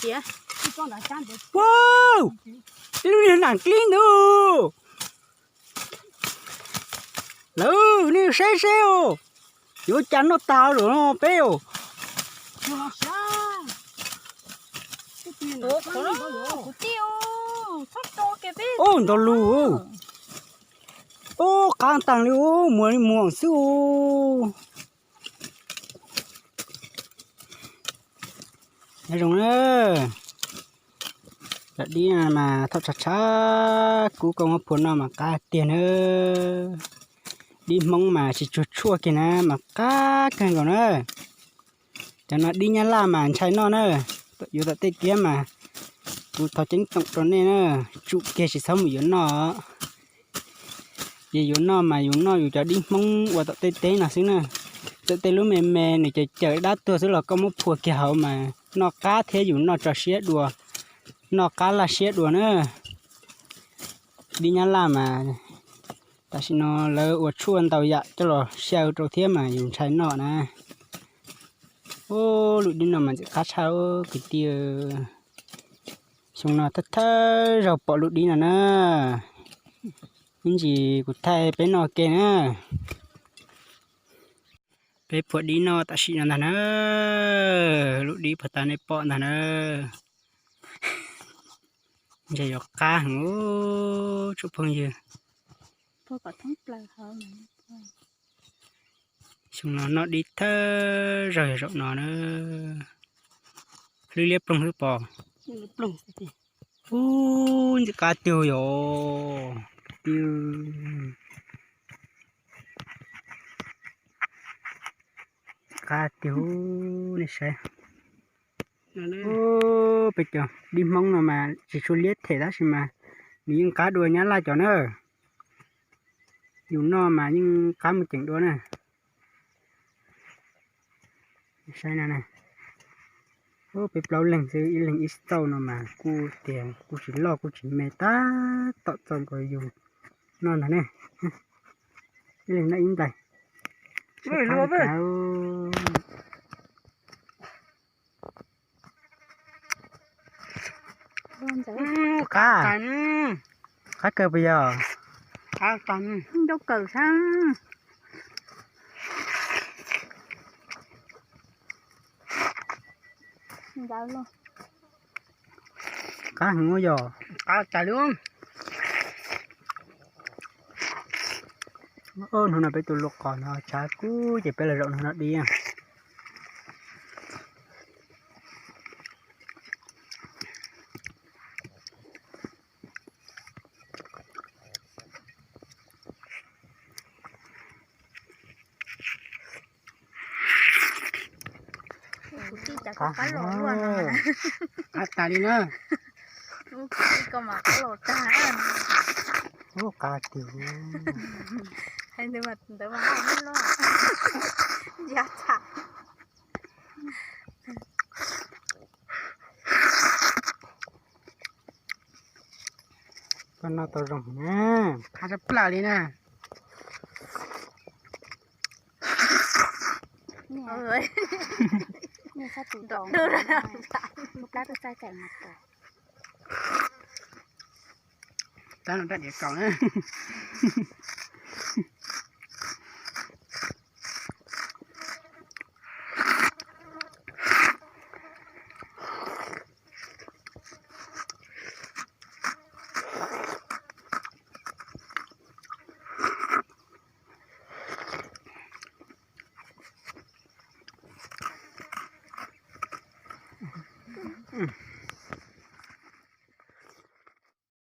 tias. Wow, ib lub niag nam klib ntawd. Lawv nej saib seb os, yuav cas noj tag lawm no peb os. Ub, ntau lus. Ub, qab taag li ub, muag li muag xwb ub. Nyob zoo na, cov dib mas thauj tshav tshav kub koj muab phua noj mas qab tiag na. Dib Hmoob mas tsis tsuag tshuaj kiag na mas qab kawg nkaus na. Cov no dib Nyab Laj mas ntshai noj na. Yuav tom tej kiab mas kuv thov ceeb toom rau nej na, tsum kiag tsis txhob mus yuav noj. Ces yus noj mas yus noj yus cov dib Hmoob ua tom tej teb no xwb na. Txawm tej lub me me nws cawm cawm dab tuag xwb los koj muab phua kiag hauv mas noj qab thiab yus noj tso siab dua, noj qab laj siab dua na. Dib Nyab Laj mas tam sim no lawv ua tshuaj ntau yam coj los xyaw rau thiab mas yus ntshai noj na. Ub, lub dib no mas ntxim qab tshaj kwv tij. Xyoo no thawj thawj zaug pom lub dib no na. Ib ntsis kuv thaij peb noj ke na. Peb phua dib noj tam sim no ntag na. Lub dib puag ta nej pom ntag na. Ntshe yuav qab heev tsoom phooj ywg. Xyoo no noj dib thawj zaug yog zaum no na. Hlwb liab ploog xwb pom. Ub, ntxim qab tiag yom. Qab tiag nej saib. Ub, peb cov dib Hmoob no mas tsis tshua liab them tab sis mas nws yeej qab dua Nyab Laj cov na. Yus noj mas yeej qab mus ceem dua na. Saib no na. Ub, peb plaub leeg xwb, ib leeg ib txauj no mas kuj tias kuj tsis loj kuj tsis me tab tom txaus nkaus yus noj ntag ne. Ib leeg noj ib nplais. Qab, qab kawg puas yog? Ncauj kawm sab. Qab heev yog. Hnub no peb tus luaj qos no tshav kub ces peb los zaum no no dib. Qab tas li na. Ub, qab tiag. Koj noj tau zoo na. Qab tshaj plaws li na. Tab no raj diav kaus na.